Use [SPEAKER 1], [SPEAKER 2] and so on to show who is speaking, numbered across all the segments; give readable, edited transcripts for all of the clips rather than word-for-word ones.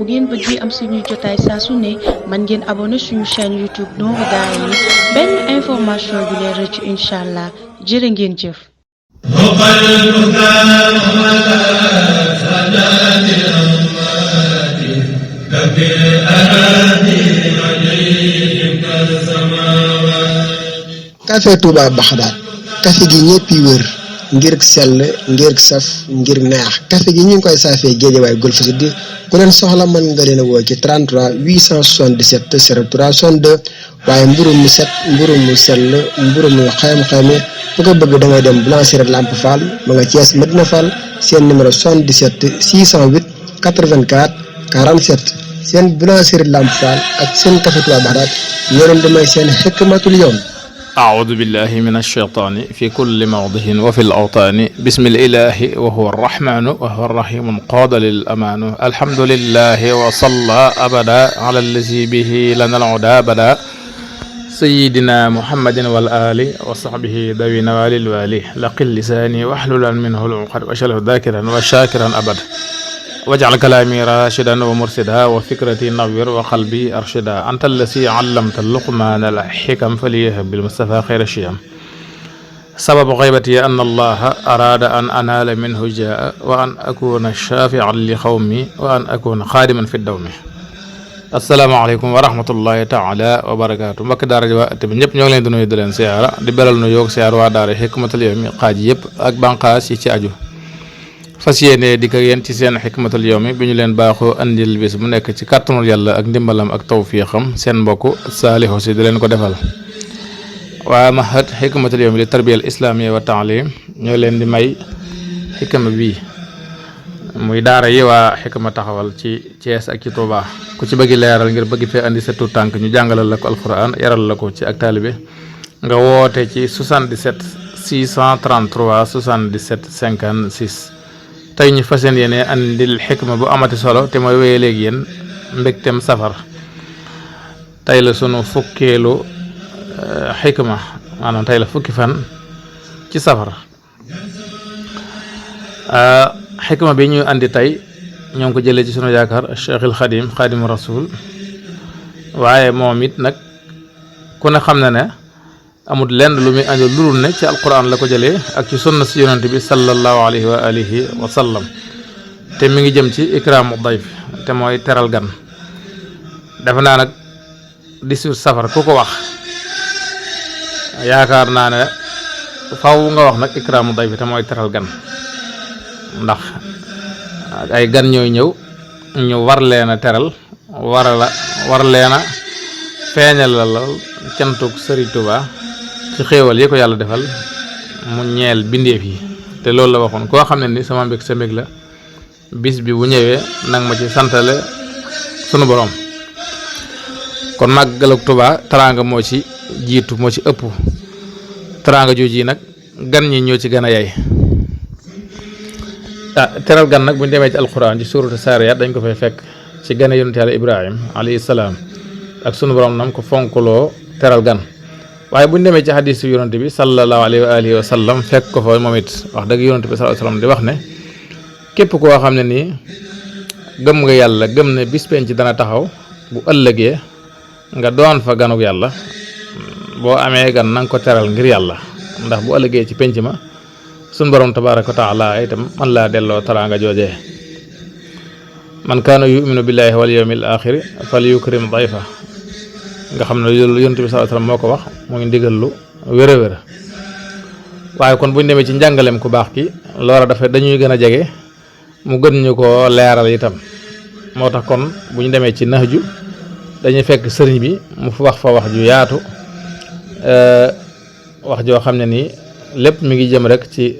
[SPEAKER 1] bu ngeen bëggee am suñuy jotaay saa su ne mën ngeen abonné suñu chaîne YouTube Nourou Darayni benn information du leen rëcc incha allah jërë ngeen jëf.
[SPEAKER 2] café Touba Baxdaad café gi ñëpp yi wër ngir sell ngir saf ngir neex café gi ñu ngi koy saafee Géejawaay Golf Sud ku leen soxla mën nga leen a woo ci 33 877 03 62 waaye mburu mu set mburu mu sell mburu mu xam-xame ku ko bëgg da ngay dem boulangerie Lamp Fall ma nga Thiès Medina Fall seen numéro 77 608 84 47 seen boulangerie Lamp Fall ak seen café Touba Baxdaad ñoo leen di may seen xikmatul yawm.
[SPEAKER 3] أعوذ بالله من الشيطان في كل موضع وفي الأوطان بسم الإله وهو الرحمن وهو الرحيم قاد للأمان الحمد لله وصلى أبدا على الذي به لنا العدا بدا سيدنا محمد والآل وصحبه ذوي نوال الوالي لقل لساني واحللا منه العقد واشله ذاكرا وشاكرا أبدا واجعل كلامي راشدا ومرشدا وفكرتي نوّر وقلبي أرشدا أنت الذي علمت اللقمان الحكم فليهب بالمصطفى خير الشيم سبب غيبتي أن الله أراد أن أنال منه جاء وأن أكون شافعا لقومي وأن أكون خادما في الدوم السلام عليكم ورحمة الله تعالى وبركاته mbokk daara ji waa bi ñëpp ñoo ngi leen di nuyu di leen siyaara di beral nu yoog siyaar waa daara Hikmatul Yawmi xaaj yëpp ak banqaas yi ci aju fas yéene di ko yéen ci seen xikmatul yawmi bi ñu leen baaxoo andil bis mu nekk ci kàttanul yàlla ak ndimbalam ak tawfiixam seen mbokk Saliou Sy di leen ko defal waa mahad xikmatul yawmi li tarbiyal islamiyya wa taalim ñoo leen di may xikma bii muy daara yi waa xikma taxawal ci Thiès ak ci Touba ku ci bëggi leeral ngir bëgg fee andi sa tuut tànk ñu jàngalal la ko alquran yaral la ko ci ak taalibe nga woote ci 77 633 77 56 tey ñu fas yéene andil xikma bu amati solo te mooy wéye léegi yéen mbégteem safar tey la sunu fukkeelu xikma maanaam tey la fukki fan ci safar xikma bi ñu andi tey ñoo ngi ko jëlee ci sunu yaakaar Cheikhul Xadim Xadimu Rasul waaye moom it nag ku ne xam na ne amul lenn lu muy andi lu dul ne ci alquran la ko jëlee ak ci sunna si yonent bi sallallahu alayhi wa alihi wa sallam te mi ngi jëm ci ikraamu dayf te mooy teral gan defe naa nag 18 safar ku ko wax yaakaar naa ne faw nga wax nag ikraamu dayf te mooy teral gan ndax ay gan ñooy ñëw ñu war leen a teral war leen a feeñal la cantuk Sëriñ Tuubaa ci xéewal yi ko yàlla defal mu ñeel bindeef yi te loolu la waxoon koo xam ne ni sama mbég sa mbég la bis bi bu ñëwee nag ma ci santale sunu borom kon màggalug Tuubaa teraanga moo ci jiitu moo ci ëpp teraanga jooji nag gan ñi ñoo ci gën a yay teral gan nag bu ñu demee ci alquran ci suuratu Saariyaat dañ ko fay fekk ci gane yonent yàlla Ibrahim alayhi salaam ak sunu borom nam ko fonkuloo teral gan waaye bu ñu demee ci xadiis yonent bi sallallahu alayhi wa alihi wa sallam fekk ko fa moom it wax dëgg yonent bi sallallahu alayhi wa sallam di wax ne képp koo xam ne nii gëm nga yàlla gëm ne bis penc dana taxaw bu ëllëgee nga doon fa ganuk yàlla boo amee gan na nga ko teral ngir yàlla ndax bu ëllëgee ci penc ma suñ borom tabaaraka wa taala itam man laa delloo teraanga joojee man kaana yuminu billahi wal yawmil axiri fal yukrim dayfa nga xam ne loolu yonent bi sallallahu alayhi wasallam moo ko wax mu ngi ndigal lu wér a wér waaye kon bu ñu demee ci njàngaleem ku baax ki loola dafa dañuy gën a jege mu gën ñu ko leeral itam moo tax kon bu ñu demee ci Nahju dañuy fekk sëriñ bi mu wax fa wax ju yaatu wax joo xam ne nii lépp mi ngi jëm rek ci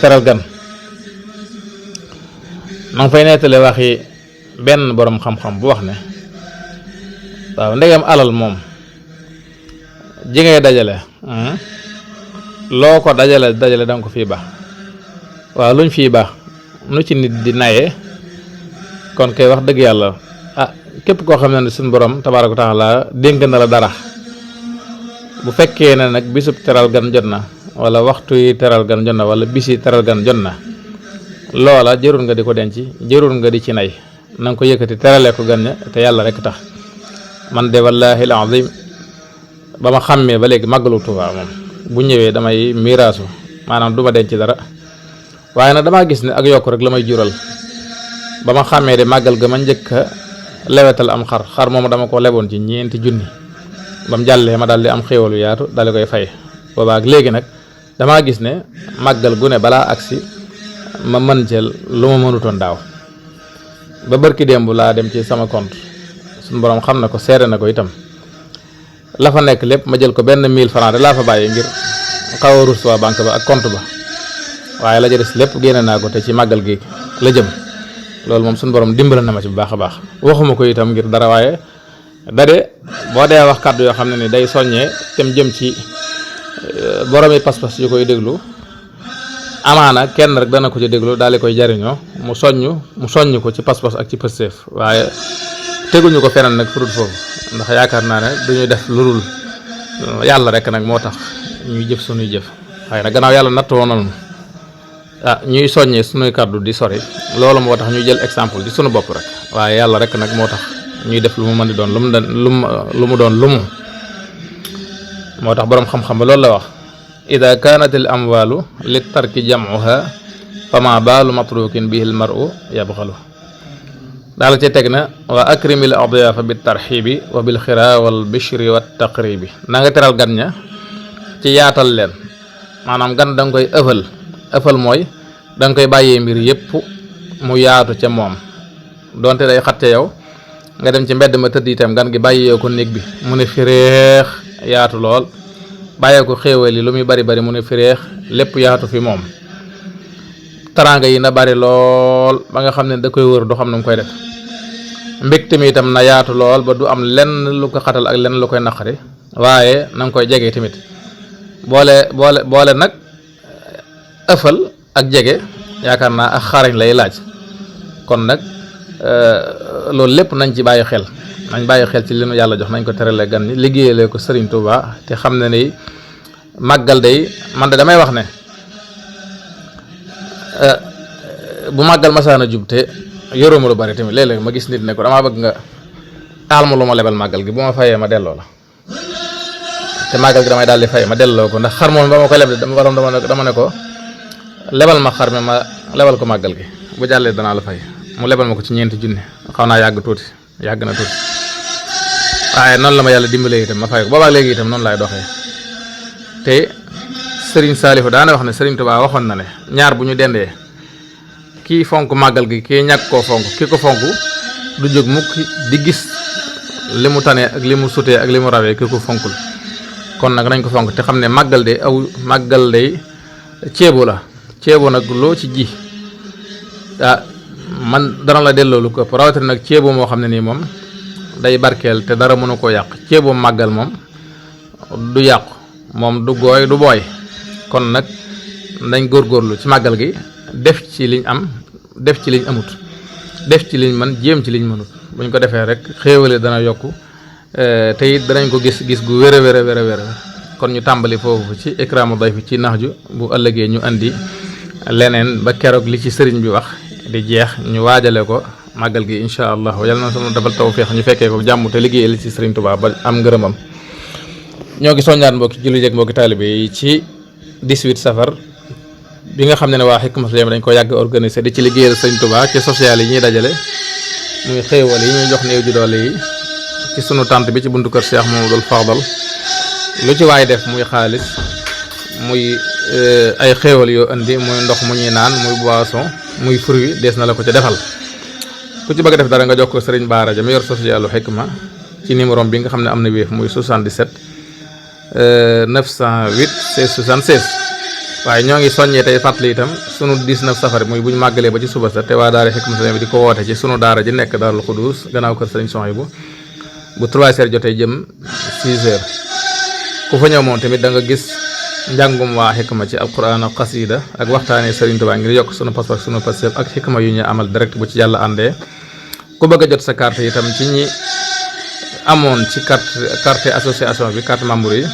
[SPEAKER 3] teral gan ma ngi fay nettale waxi benn borom xam-xam bu wax ne waaw ndegam alal moom ji ngay dajale loo ko dajale danga ko fii baax waaw luñ fii baax nu ci nit di naye kon kay wax dëgg yàlla képp koo xam ne suñu borom tabaaraka wa taala dénk na la dara bu fekkee ne nag bisub teral gan jot na wala waxtu yi teral gan jot na wala bisi teral gan jot na loola jërul nga di ko denc jërul nga di ci nay na nga ko yëkkati terale ko gan ña te yàlla rek tax. man de wallahi al azim ba ma xàmmee ba léegi màggalu Tuubaa moom bu ñëwee damay miraasu maanaam du ma denc dara waaye nag damaa gis ne ak yokk rek la may jural. ba ma xàmmee de màggal ga ma njëkk a lewetal am xar moom dama ko leboon ci 4 junni ba mu jàllee ma daal di am xéewalu yaatu daal di koy fay boobaak léegi nag damaa gis ne màggal gu ne balaa agsi ma mën ceel lu ma mënutoon daaw ba barki démb laa dem ci sama compte suñu borom xam na ko seere na ko itam la fa nekk lépp ma jël ko benn 1000 francs de laa fa bàyyi ngir xaw a rus waa banque ba ak compte ba waaye la ja des lépp génne naa ko te ci màggal gi la jëm. loolu moom suñu borom dimbal na ma ci bu baax a baax waxuma ko itam ngir dara waaye dade boo dee wax kàddu yoo xam ne ni day soññee tem jëm ci boromi pas-pas yu koy déglu amaana kenn rek dana ko ci déglu daal di koy jariñoo mu soññ ko ci pas-pas ak ci pësteef waaye teguñu ko feneen nag furut foofu ndax yaakaar naa ne duñuy def lu dul yàlla rek nag moo tax ñuy jëf suñuy jëf waaye nag gannaaw yàlla natt woonal ñuy soññee suñuy kàddu di sori loolu moo tax ñuy jël exemple ci suñu bopp rek waaye yàlla rek nag moo tax ñuy def lu mu mën di doon lu mu moo tax boroom xam-xam ba loolu la wax ida kanat al amwalu li tarki jam'uha fama baalu matrukin bihi al mar'u yabxalu daal ci teg na wa akrimil adyafa bit tarxibi wa bil xira wal bishri wat taqribi na nga teral gan ña ci yaatal leen maanaam gan da nga koy ëffal mooy da nga koy bàyyee mbir yépp mu yaatu ca moom donte day xat ca yow nga dem ci mbedd ma tëdd itam gan gi bàyyee ko néeg bi mu ne fireex yaatu lool bàyyee ko xéewal yi lu muy bari bari mu ne fireex lépp yaatu fi moom taraanga yi na bari lool ba nga xam ne da koy wër du xam nu mu koy def mbégte mi itam na yaatu lool ba du am lenn lu ko xatal ak lenn lu koy naqari waaye na nga koy jege tamit boole nag ëffal ak jege yaakaar naa ak xarañ lay laaj kon nag loolu lépp nañ ci bàyyi xel ci li nu yàlla jox nañ ko terale gan ñi liggéeyale ko Serigne Touba te xam ne ni màggal day man de damay wax ne bu màggal masaana jub te yoroo ma lu bari tamit léeg-léeg ma gis nit ne ko damaa bëgg nga aal ma lu ma lebal màggal gi bu ma fayee ma delloo la te màggal gi damay daal di fay ma delloo ko ndax xar moom ba ma koy leb dama ne ko lebal ma xar mi ma lebal ko màggal gi bu jàllee danaa la fay mu lebal ma ko ci 4 junni xaw naa yàgg na tuuti waaye noonu la ma yàlla dimbalee itam ma fay ko boobaa léegi itam noonu laay doxee te Serigne Saliou daana wax ne Serigne Touba waxoon na ne ñaar bu ñu dendee kii fonk màggal gi kii ñàkk koo fonk ki ko fonk du jóg mukk di gis li mu tane ak li mu sutee ak li mu rawee ki ko fonkul kon nag nañ ko fonk te xam ne màggal de ceebu la ceebu nag loo ci ji man dana la delloo lu ko ëpp rawatina nag ceebu moo xam ne nii moom day barkeel te dara mënu koo yàq ceebu màggal moom du yàqu moom du gooy du booy kon nag nañ góorgóorlu ci màggal gi def ci liñ am def ci liñ amut def ci liñ mën jéem ci liñ mënut buñ ko defee rek xéewale dana yokku te it danañ ko gis gu wér a wér kon ñu tàmbali foofu ci ikraamu dayfi ci nax ju bu ëllëgee ñu andi leneen ba keroog li ci sëriñ bi wax di jeex ñu waajale ko màggal gi incha allah yàlla na sunu defal tawfeex ñu fekkee ko jàmm te liggéey li ci sëriñ Tuubaa ba am ngërëmam. ñoo ngi soññaat mbokki jullit ak mbokki taalibe yi ci 18 safar bi nga xam ne waa Hikmatul Yawmi dañ ko yàgg organisé di ci liggéeyal sëriñ Tuubaa ci social yi ñuy dajale muy xéewal yi ñuy jox néew ji doole yi ci sunu tànt bi ci buntu kër Cheikh Mamadou Fadal lu ci waay def muy xaalis muy ay xéewal yoo indi muy ndox mu ñuy naan muy boisson muy fruit dees na la ko ci defal ku ci bëgg a def dara nga jox ko Serigne Bara Dia mi yor socialu Hikma ci numéro bi nga xam ne am na wéef muy 77 908 16 76 waaye ñoo ngi soññee tey fàttali itam sunu 19 safar muy bu ñu màggalee ba ci suba sa te waa daara Hikmatul Yawmi di ko woote ci sunu daara ji nekk Daarul Xuduus gannaaw kër Serigne Souhaïbou bu 3h jotee jëm 6h ku fa ñëw moom tamit da nga gis njàngum waa Hikma ci alquran ak xasida ak waxtaanee Serigne Touba ngir yokk sunu pas-pas sunu passeef ak Hikma yu ñu amal direct bu ci yàlla àndee ku bëgg a jot sa carte itam ci ñi amoon ci carte association bi carte membre yi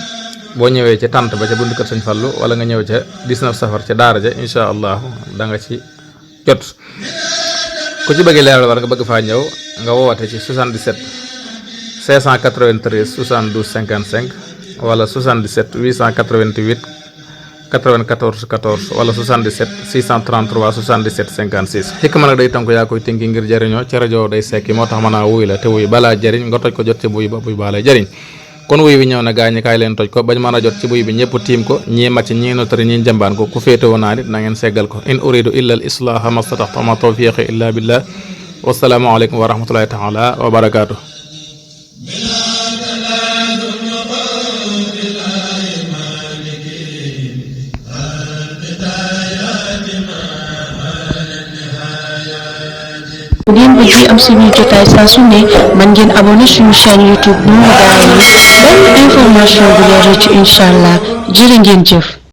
[SPEAKER 3] boo ñëwee ca tànt ba ca buntu kër Sëñ Fallu wala nga ñëw ca 19 safar ca daara ja incha allah da nga ci jot ku ci bëgg leeral war nga bëgg faa ñëw nga woote ci 77 593 72 55 wala 77 888 94 14 wala 77 633 77 56 xikma nag day tënk yaa koy tënki ngir jëriñoo ci rajo day sekki moo tax mën a wuy la te wuy balaa jëriñ nga toj ko jot ci buy ba buy baa lay jëriñ kon wuy bi ñëw na gaañi kaay leen toj ko bañ mën a jot ci buy bi ñëpp tiim ko ñii màcc ñii notari ñii njambaan ko ku féetewoo naa nit na ngeen seggal ko in uridu illa al islaha mastataxta ma tawfiqi illa billah wasalaamu aleykum wa rahmatullahi taala wa barakaatu.
[SPEAKER 1] bu ngeen bëgg am suñuy jotaay saa su ne man ngeen abonné suñu chaîne YouTube Nourou Darayni benn information bu leer ci incha allah jërë ngeen jëf.